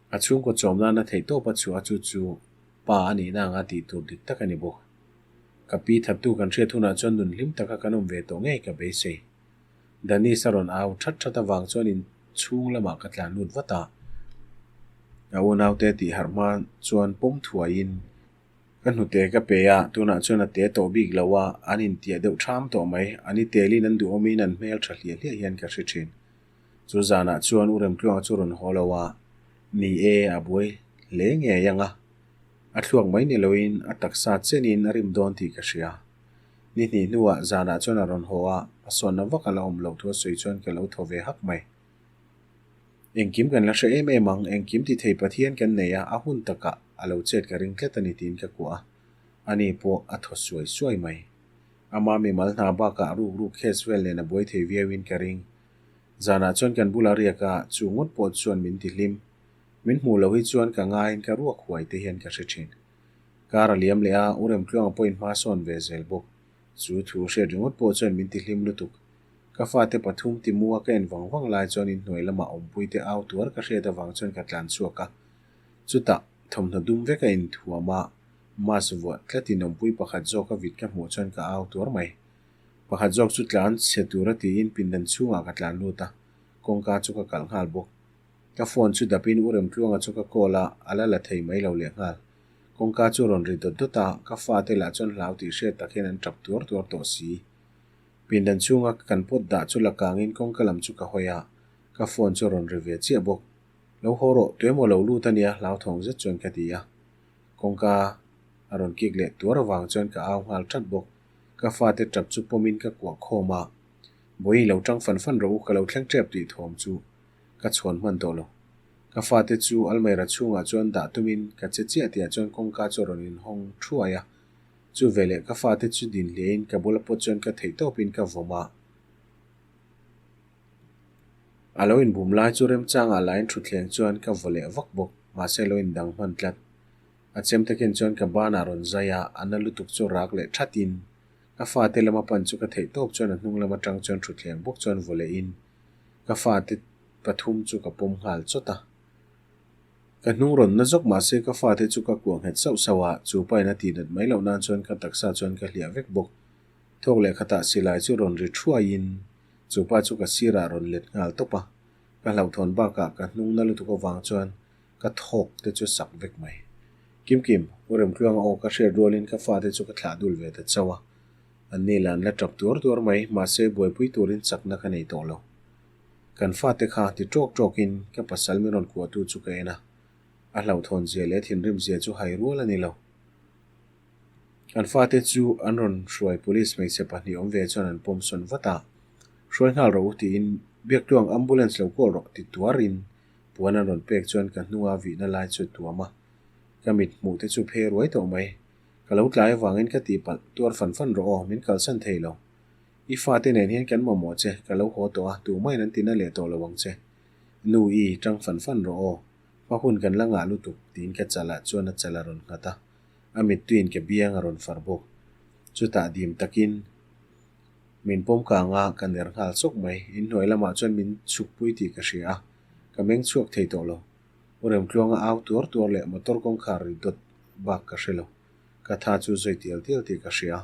A chhungkaw chawm nana theihtawp a chhuah a chu chu pa a nihna anga tih tur dik tak a ni bawk. Ka pi thattu kan hriat hunah chuan nun hlim taka kan awm ve tawh ngei ka beisei. Danis a rawn au that that avang chuan in chhung lamah ka tlan lut vat a. A unaute tih harh hma chuan pawm thuaiin ka hnute ka pe a, tunah chuan a te tawh bik lo a, an intiah deuh tham tawh mai. An i telin an duhawmin an hmel tha hliah hliah hian ka hre thin. Chu zanah chuan U Remtluanga chu rawn haw lo a, ni e, a buai hle ngei ang a. A thluak mai ni loin a taksa chenin a rim dawn tih ka hria. Ni hnih hnuah zanah chuan a rawn haw a, a sawnna vak a la awm loh thu a sawi chuan ka lo thaw ve hak mai. Engkim kan la hre em em ang, engkim ti thei Pathian kan nei a, a hun takah a lo chet ka ring tlat a ni tiin ka kuah a, ani pawh a thaw suai suai mai. Ama mimal hna bakah ruk ruk case vel nen a buai thei viauin ka ring. Zanah chuan kan bulah riak a, chu ngawt pawh chuan min ti hlim. Min hmuh loh hi chuan ka ngaiin ka ruak huai te hian ka hre thin. Kar a liam leh a, U Remtluanga pawhin hma sawn ve zel bawk. Chu thu hriat ringawt pawh chuan min tihlim lutuk. Ka fate pathum ti mua ka en vang vang lai chuan inhnuai lamah awmpuite au tuar ka hriat avang chuan ka tlan chhuak a. Chutah, thawmhnaw dum vek a inthuam a, mask vuah tlatin awmpui pakhat zawk a vit ka hmuh chuan ka au tuar mai. Pakhat zawk chu tlan chhe tura tiin pindan chhungah ka tlan lut a, kawngka chu ka kalh nghal bawk. Ka phone chu dapin U Remtluanga chu ka call a, a la la thei mai lo leh nghal. Kawngka chu rawn ri dawt dawt a, ka fate lah chuan hlau tih hriat tak hian an tap tuar tuar tawh si. Pindan chhunga kan pawt dah chu la kangin kawngka lam chu ka hawi a, ka phone chu rawn ri ve chiah bawk. Lo haw rawh, tuemaw lo lut a nia hlauthawng zet chuan ka ti a. Kawngka a rawn kik leh tuar avang chuan ka au nghal that bawk. Ka fate tap chu pawmin ka kuah khawm a, Bawihi lo tang fan fan rawh u, ka lo thleng tep tih thawm chu ka chhuan hman tawh lo. Ka fate chu almaira chhungah chuan dah tumin ka che chiah tihah chuan kawngka chu a rawn inhawng thuai a. Chu veleh ka fate chu din hliahin ka bula pawt chuan ka theih tawpin ka vawm a. A lo inbum lai chu remchangah lain thutthleng chuan ka vaw leh vak bawk, mahse a lo indang hman tlat. A chem takin chuan ka banah rawn zai a, a na lutuk chu rak leh thatin ka fate lama pan chu ka theih tawp chuan a hnung lam atang chuan thutthleng bawk chuan vaw lehin ka fate pathum chu ka pawm nghal chawt a. Ka hnung rawn na zawk mahse ka fate chu ka kuah nghet sauh sauh a, chu pain a tihnat mai loh nan chuan ka taksa chuan ka hliah vek bawk. Thawk leh khatah silai chu rawn ri thuaiin chu pa chu ka sirah rawn let nghal tawp a, ka hlauhthawn bakah ka hnung na lutuk avang chuan ka thawk te chu sak vek mai. Kim Kim, U Remtluanga aw ka hriat rualin ka fate chu ka thlah dul ve ta chauh a, an ni lah an la tap tuar tuar mai, mahse buaipui turin chakna ka nei tawh lo. Kan fate kha ti tawk tawkin ka pasal min rawn kuahtu chu ka en a, a hlauhthawn zia leh thinrim zia chu hai rual a ni lo. Kan fate chu an rawn hruai police hmeichhe pahnih awm ve chuan an pawm sawn vat a, Hruai nghal rawh u tiin Biaktuang ambulance lo call rawh ti tuarin puan an rawn pek chuan ka hnunga vihna lai chu tuam a, ka mit hmuh te chu phe ruai tawh mai. Ka lo tlai avangin ka tihpalh tuar fan fan rawh aw, min kalsan thei lo. I fate nen hian kan mamawh che, ka lo haw tawh a, tumahin an tina leh tawh lo ang che. Nu i, tang fan fan rawh aw, hma hun kan la ngah lutuk, tiin ka chalah chuan a chal a rawn nghat a, a mittuiin ka biang a rawn far bawk. Chutah dim takin min pawm kang a, ka ner nghal chawk mai. Inhnuai lamah chuan min chhukpui tih ka hria a, ka meng chhuak thei tawh lo. U Remtluanga au tuar tuar leh motor kawngkhar ri dawt bak ka hre lo. Ka tha chu zawi tial tial tih ka hria.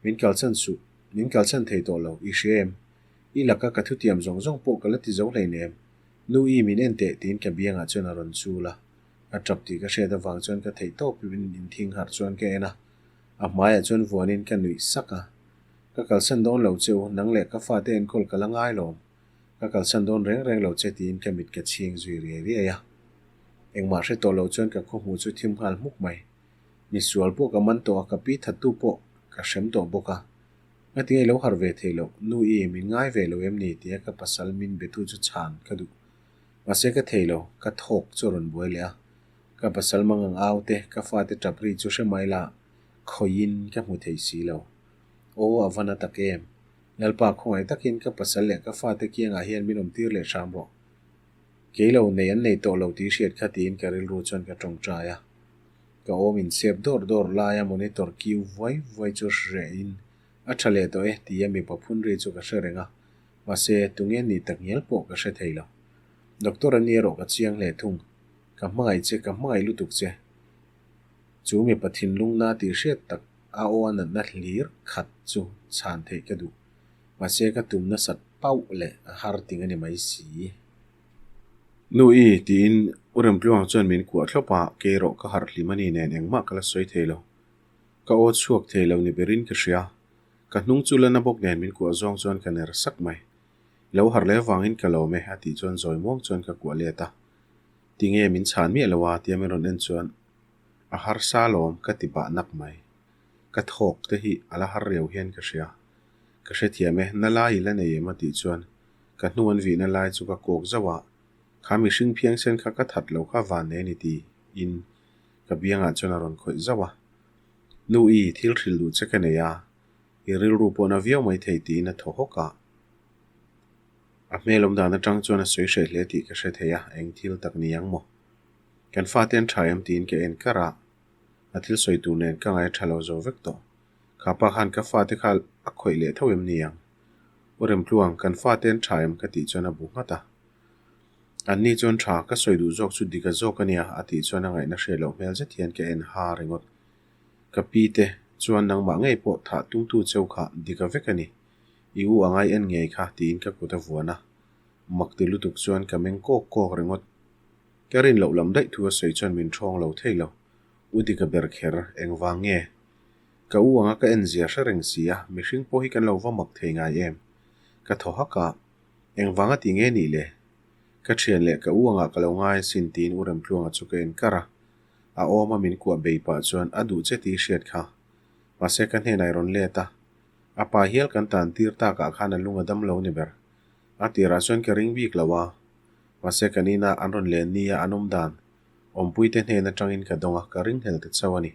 Min kalsan suh, min kalsan thei tawh lo, i hria em? I laka ka thutiam zawng zawng pawh ka la ti zo hleinem. Nu i min en teh tiin ka biangah chuan a rawn chul a. A tap tih ka hriat avang chuan ka theih tawp in inthing harh chuan ka en a. A hmaiah chuan vuanin ka nuih sak a. Ka kalsan dawn lo che u, nang leh ka fate enkawl ka la ngai lawm. Ka kalsan dawn reng reng lo che tiin ka mit ka chhing zui riai riai a. Engmah hre tawh lo chuan ka khawhmuh chu thim nghal hmuk mai. Misual pawh ka man tawh a, ka pi thattu pawh ka hrem tawh bawk a. Ngatinge i lo harh ve thei loh, nu i min ngai ve lo em ni tia ka pasal min betu chu chhan ka duh. Mahse ka thei lo, ka thawk chu a rawn buai leh a. Ka pasal mangang au te, ka fate tap ri chu hre mai la, khawiin ka hmu thei si lo. Aw a va na tak em. Lalpa khawngaih takin ka pasal leh ka fate kiangah hian min awmtir leh hram rawh. Kei lo nei an nei tawh lo tih hriat kha tiin ka rilru chuan ka tawngtai a. Ka awm insep dawr dawr laia monitor kiu vuai vuai chu hrehin a tha leh tawh e tia mipa phun ri chu ka hre reng a, mahse tunge nih tak ngial pawh ka hre thei lo. Doctor a ni erawh ka chiang hle thung, ka hmangaih che, ka hmangaih lutuk che. Chu mipa thinlung na tih hriat tak a aw a natna hlir khat chu chhan theih ka duh. Mahse ka tum nasat pauh leh a har ting a ni mai si. Nu i, tiin U Remtluang chuan min kuah thlawp a, kei erawh ka harh hlim a ni nen engmah ka la sawi thei lo. Ka aw chhuak thei lo ni berin ka hria. Ka hnung chu la na bawk nen min kuah zawng chuan ka ner sak mai. Lo harh leh avangin ka lawm e, a tih chuan zawi muang chuan ka kuah let a. Tinge min chhan miah lo a, tia min rawn en chuan a harsa lawm ka ti bah nak mai. Ka thawk te hi a la har riau hian ka hria. Ka hrethiam e, na lai i la nei em a tih chuan ka hnu an vihna lai chu ka kawk zauh a, kha mihring phiangsen kha ka that lo kha van nei a ni tiin ka biangah chuan a rawn khawih zauh a. Nu i, thil hrilh duh che ka nei a, i rilru pawh na viau mai thei tiin a thaw hawk a. A hmel awm dan atang chuan a sawi hreh hle tih ka hre thei a, eng thil tak ni ang maw? Kan fate an tha em tiin ka en kar a, a thil sawi tur nen ka ngai a tha lo zo vek tawh. Kha pa khan ka fate kha a khawih leh tho em ni ang? U Remtluang, kan fate an tha em ka tih chuan a bu nghat a. An ni chuan tha, ka sawi duh zawk chu dik a zawk a nia a tih chuan a ngaihna hriat loh hmel zet hian ka en ha ringawt. Ka pi te chuan nangmah ngei pawh thah tumtu cheu kha dik a vek a ni. I u a ngai en ngei kha tiin ka kut a vuan a. Mak ti lutuk chuan ka meng kawk kawk ringawt. Ka rin loh lam daih thu a sawi chuan min ṭhawng lo thei lo. U dika ber kher, engvang nge? Ka u anga ka en zia hre reng si a, mihring pawh hi kan lo va mak thei ngai em? Ka thaw hak a, engvanga ti nge nih le? Ka ṭhian leh ka u angah ka lo ngai asin tiin U Remtluanga chu ka en kar a. A awm a min kuah bei pah chuan a duh che tih hriat kha. Mahse ka hnenah i rawn let a. A pa hial kan tan tir takah khan a lung a dam lo ni ber. A tirah chuan ka ring bik lo a. Mahse kan inah an rawn len nia an awm dan awmpuite hnen atangin ka dawng a, ka ring hlel ta chauh a ni.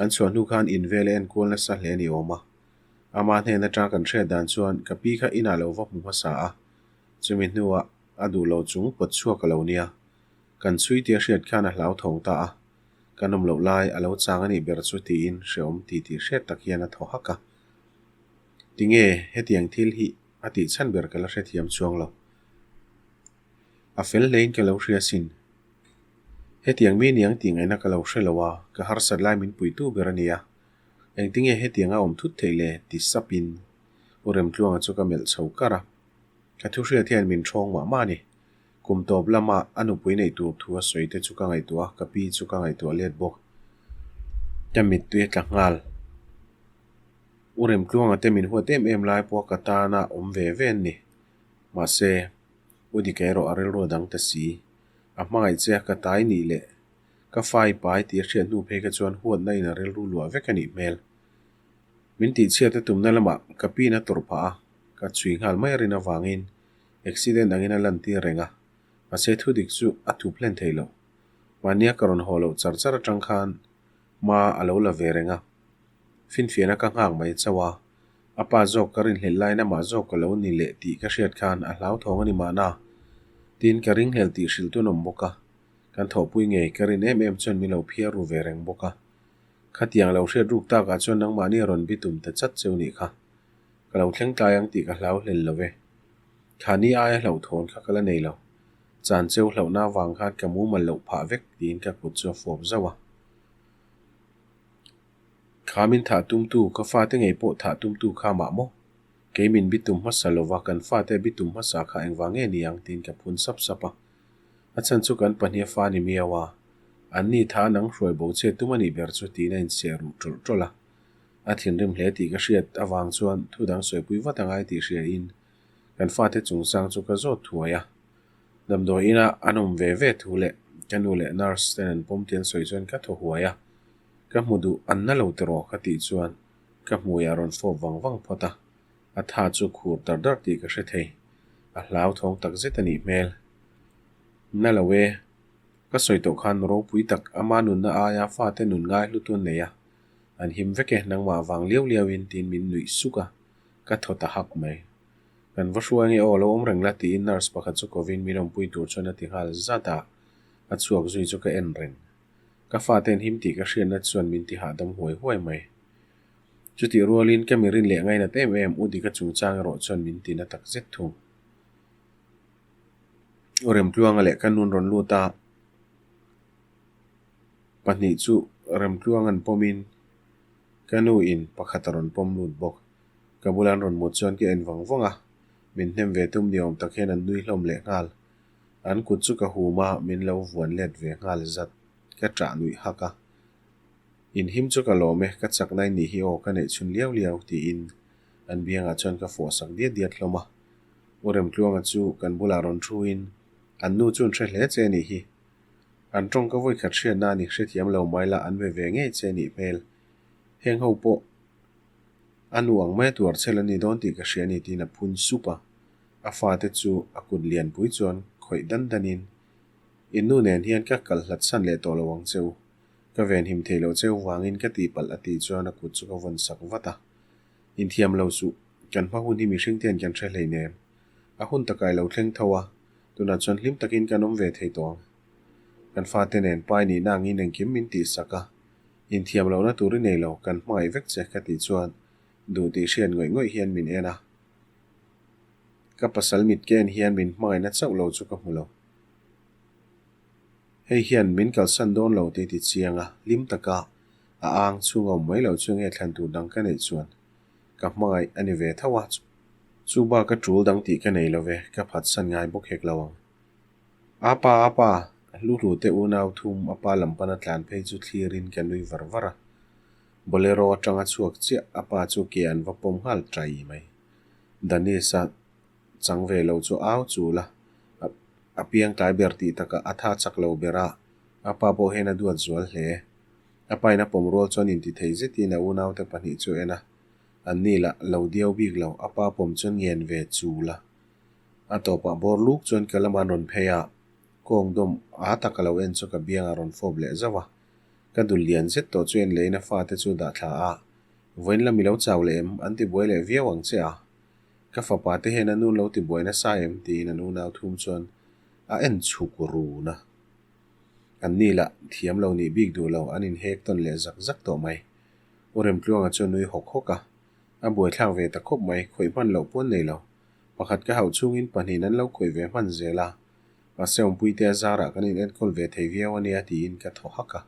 An chhuah hnu khan in vel a enkual nasa hle a ni awm a. Ama hnen atanga kan hriat dan chuan ka pi kha inah lo va hmu hmasa a, chumi hnuah a duh lo chung pawt chhuak a lo nia. Kan chhui tia hriat khan a hlauthawng ta a, kan awm loh lai a lo chang a nih ber chu tiin hreawm ti tih hriat tak hian a thaw hak a. Tinge hetiang thil hi a tih chhan ber ka la hrethiam chuang lo. A fel hlein ka lo hria sin. Hetiang mi niang tih ngaihna ka lo hre lo a, ka harsat lai min puitu ber a nia. Engtinge hetiang a awm thut theih le? ti sapin U Remtluanga chu ka melh chho kar a. Ka thu hriat hian min ṭhawng mah mah a ni. Kum tawp lama a nupui neih tur thu a sawi te chu ka ngaihtuah a, ka pi chu ka ngaihtuah let bawk. Ka mittui a tla nghal. U Remtluanga te min huat em em lai pawh ka tana awm ve ve an ni. Mahse, U Dika erawh a rilru a dang ta si. A hmangaih che a ka tai nih leh ka fai pai tih a hriat hnu phei kha chuan huatna in a rilru luah vek a nih hmel. Min tihchhiat a tumna lamah ka pin a tawrh phah a, ka chhui nghal mai a rin avangin accident angin a lantir reng a, mahse thudik chu a thup hlen thei lo. Mahnia ka rawn haw loh char char atang khan hma a lo la ve reng a, finfiahna ka nghak mai chauh a, a pa zawk ka rinhlelh laiin amah zawk ka lo ni leh tih ka hriat khan a hlauthawng a ni mahna tiin ka ringhlelh tih hrilh tun awm bawk a, kan thawhpui ngei ka rin em em chuan min lo phiar ru ve reng bawk a. Khatiang lo hriat ruk takah chuan nangmahni a rawn bitum ta chat cheu nih kha. Ka lo thleng tlai ang tih ka hlau hlel lo ve. Thani aia hlauhthawn kha ka la nei lo. Chan cheu hlauhna avang khan ka mumal loh phah vek tiin ka kut chu a fawp zauh a. Kha min thah tumtu, ka fate ngei pawh thah tumtu kha mah maw? Kei min bitum hmasa lova kan fate a bitum hmasa kha engvang nge ni ang tiin ka phun sap sap a. A chhan chu kan pahnih a fa ni miau a, an ni tha nang hruai bo che tum a nih ber chu tiin a insiah ruh ṭawlh ṭawlh a. A thinrim hle tih ka hriat avang chuan thu dang sawipui vat a ngai tih hriain kan fate chungchang chu ka zawt thuai a. Damdawi inah an awm ve ve thu leh ka nu leh nurse ten an pawm tih an sawi chuan ka thaw huai a, ka hmu duh an na lo tiraw ka tih chuan ka hmuiah a rawn fawp vang vang phawt a, a tha chu khur dar dar tih ka hre thei, a hlauthawng tak zet a nih hmel. Na lo e, ka sawi tawh khan ropui tak ama nunna aia fate nun ngai hlu tun nei a, an him vek e nangmah vang liau liauin tiin min nuih suk a, ka thaw ta hak mai. Kan va hruai nge aw, lo awm reng la tiin nurse pakhat chu kovin min awmpui tur chuan a ti nghal zat a, a chhuak zui chu ka en reng. Ka fate an him tih ka hriatna chuan min ti hahdam huai huai mai. Chutih rualin ka mi rin leh ngainat em em U Dika chungchang erawh chuan min ti na tak zet thung. U Remtluanga leh ka nun rawn lut a, pahnih chu Remtluang an pawmin ka nu in pakhat a rawn pawm lut bawk. Ka bula an rawn mut chuan ka en vang vang a, min hnem ve tum ni awm tak hian an nui hlawm leh nghal. An kut chu ka hum a, min lo vuan let ve nghal zat. Ka ṭah nuih hak a. Inhim chu ka lawm e, ka chak nai nih hi aw ka neih chhun liau liau tiin an biangah chuan ka fawh sak diat diat hlawm a. U Remtluanga chu kan bulah rawn thuin an nu chu an hre hle che nih hi. An tawng ka vawi khat hriatna a ni hrethiam lo mai la an ve ve ngei che nih hmel. Heng ho pawh a nu ang mai a tuar chhel an ni dawn tih ka hria a ni tiin a phun sup a. A fate chu a kut lianpui chuan khawih dan danin In nu nen hian ka kal hlat san leh tawh lo ang che u. Ka venhim thei loh cheu vangin ka tihpalh a tih chuan a kut chu ka vawn sak vat a. Inthiam lo suh, kan hma hun hi mihring te hian kan hre hleinem. A hun takah i lo thleng tho a, tunah chuan hlim takin kan awm ve thei tawh ang. Kan fate nen pai nihna angin engkim min tihsak a, inthiam lohna tur i nei lo, kan hmangaih vek che ka tih chuan duh tih hriat ngawih ngawih hian min en a. Ka pasal mit ka en hian min hmangaihna chauh lo chu ka hmu lo. Hei hian min kalsan dawn lo tih ti chiang a, hlim taka a ang chhung a awm mai lo chu nge thlan tur dang ka neih chuan ka hmangaih a ni ve tho a, chu bak a tul dang tih ka nei lo ve, ka phatsan ngai bawk hek lo ang. Apa apa, Hluhlute unau thum a pa lam pana tlan phei chu thlirin ka nui var var a. Bolero atanga chhuak chiah a pa chu ke an va pawm nghal tai mai. Danis-a chang ve lo chu au chul a, a piang tlai ber tih takah a tha chak lo ber a, a pa pawh hian a duat zual hle. A pain a pawm rual chuan intithei zetin a unaute pahnih chu a en a, anni lah lo diau bik lo, a pa pawm chuan ngen ve chul a. A tawpah bawr luk chuan ka lama an rawn phei a, kawng dawm a taka lo en chu ka biang a rawn fawp leh zauh a. Ka dul lian zet tawh chu en lehin a fate chu dah thla a, Vawiin lam i lo chau leh em? An ti buai leh viau ang che a. Ka fapa te hian a nu lo ti buai nasa em? tiin an unau thum chuan a en chhuk run a. An ni lah thiam lo nih bik duh lo an inhek tawn leh zak zak tawh mai. U Remtluanga chu a nui hawk hawk a. A buaithlak ve ta khawp mai, khawih hman loh pawn nei lo. Pakhat ka hauh chungin pahnihin an lo khawih ve hman zel a. Mahse awmpuite a zarah kan inenkawl ve thei viau a nia tiin ka thaw hak a.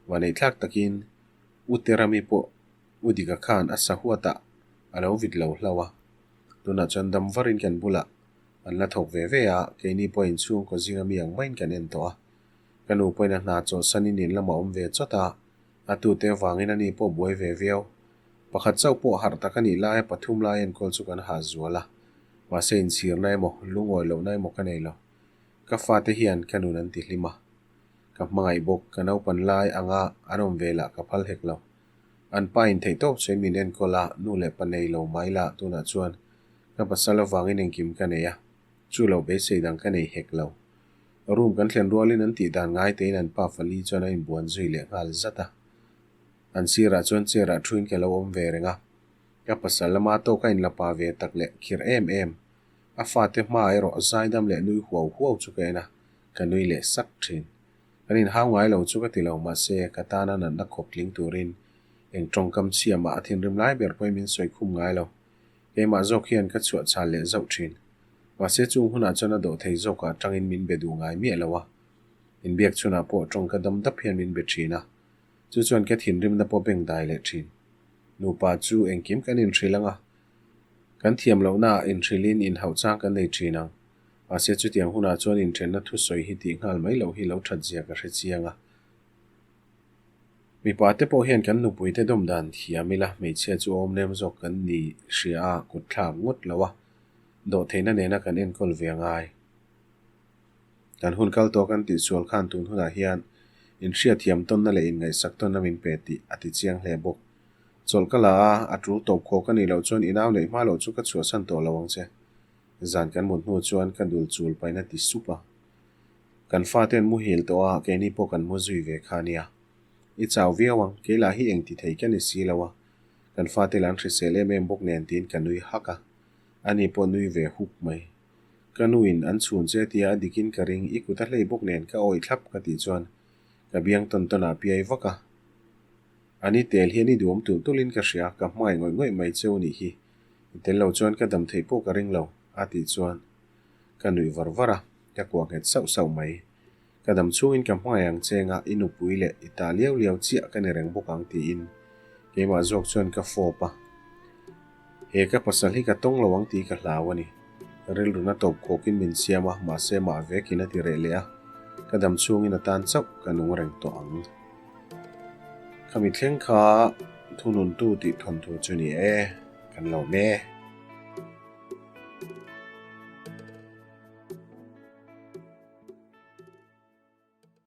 Vaneihthlak takin U Terami pawh U Dika khan a sahuatah a lo vit lo hlauh a. Tunah chuan dam varin kan bulah an la thawk ve ve a, keini pawh inchhungkaw zinga mi ang maiin kan en tawh a. Ka nu pawhin a hna chawlhsanin in lamah awm ve chawt a, a tute avangin ani pawh buai ve viau. Pakhat chauh pawh harh tak a nih laia pathum lai enkawl chu kan hah zual a, mahse inchhirna emaw, lungawi lohna emaw ka nei lo. Ka fate hian ka nun an ti hlim a, ka hmangaih bawk, ka naupan lai anga an awm ve lah ka phal hek lo. An pa in theih tawp chuan min enkawl a, nu leh pa nei lo mai lah tunah chuan ka pasal avangin engkim ka nei a, chu lo beisei dang ka nei hek lo. Room kan thlen rualin an tih dan ngai tein an pa fali chuan a inbuan zui leh nghal zat a. An sirah chuan chair ah thuin ka lo awm ve reng a, ka pasal lama tawk a inla pa ve tak leh khirh em em. A fate hma erawh zaidam leh nui huau huau chu ka en a, ka nui leh sak thin. Kan inhau ngai lo chu ka ti lo, mahse ka tana natna khawp tling turin eng tawngkam chhia mah a thinrim lai ber pawhin min sawi khum ngai lo. Keimah zawk hian ka chhuah chhal leh zauh thin. Mahse chung hunah chuan a dawh thei zawkah tangin min be duh ngai miah lo a. Inbiak chhunah pawh tawngka dam dap hian min be thin a. Chu chuan ka thinrimna pawh beng dai leh thin. Nupa chu engkim kan inhrilh ang a, kan thiam lohnaah inhrilhin inhauh chang kan nei thin ang. Mahse chutiang hunah chuan inthenna thusawi hi tih nghal mai loh hi lo that zia ka hre chiang a. Mipa te pawh hian kan nupuite dawm dan thiam ila hmeichhia chu awm lem zawk kan ni hria a, kut thlak ngawt lo a, dawhtheihna nena kan enkawl ve a ngai. Kan hun kal tawh kan tihsual khan tun hunah hian inhriatthiam tawnna leh inngaihsak tawnna min pe tih a ti chiang hle bawk. Chawlh ka la a, a tul tawp khawk a nih loh chuan i nau neih hma loh chu ka chhuahsan tawh lo ang che. Zan kan mut hnu chuan ka dul chul pain a ti sup a. Kan fate an muhil tawh a, keini pawh kan mu zui ve kha nia. I chau viau ang, kei lah hi eng ti thei ka ni si lo a. Kan fate lah an hrisel em em bawk nen tiin ka nui hak a. Ani pawh nui ve huk mai. Ka nuin an chhun che tia a dikin ka ring, i kut a hlei bawk nen ka awih thlap ka tih chuan ka biang tawn tawn ah piai vak a. Ani tel hian i duhawm tulh tulhin ka hria, ka hmangaih ngawih ngawih mai cheu nih hi. I tel lo chuan ka dam theih pawh ka ring lo, a tih chuan ka nuih var var a, ka kuah nghet sauh sauh mai. Ka dam chhungin ka hmangaih ang che nga i nupui leh i ta liau liau chiah ka ni reng bawk ang tiin keimah zawk chuan ka fawp a. He ka pasal hi ka tawng lo ang tih ka hlau a ni. Rilruna tawp khawkin min siam a, mahse mah vekin a ti reh leh a, ka dam chhungin a tan chauh ka nung reng tawh ang. Khami thleng kha thununtu tih thawnthu chu ni e, kan lo me.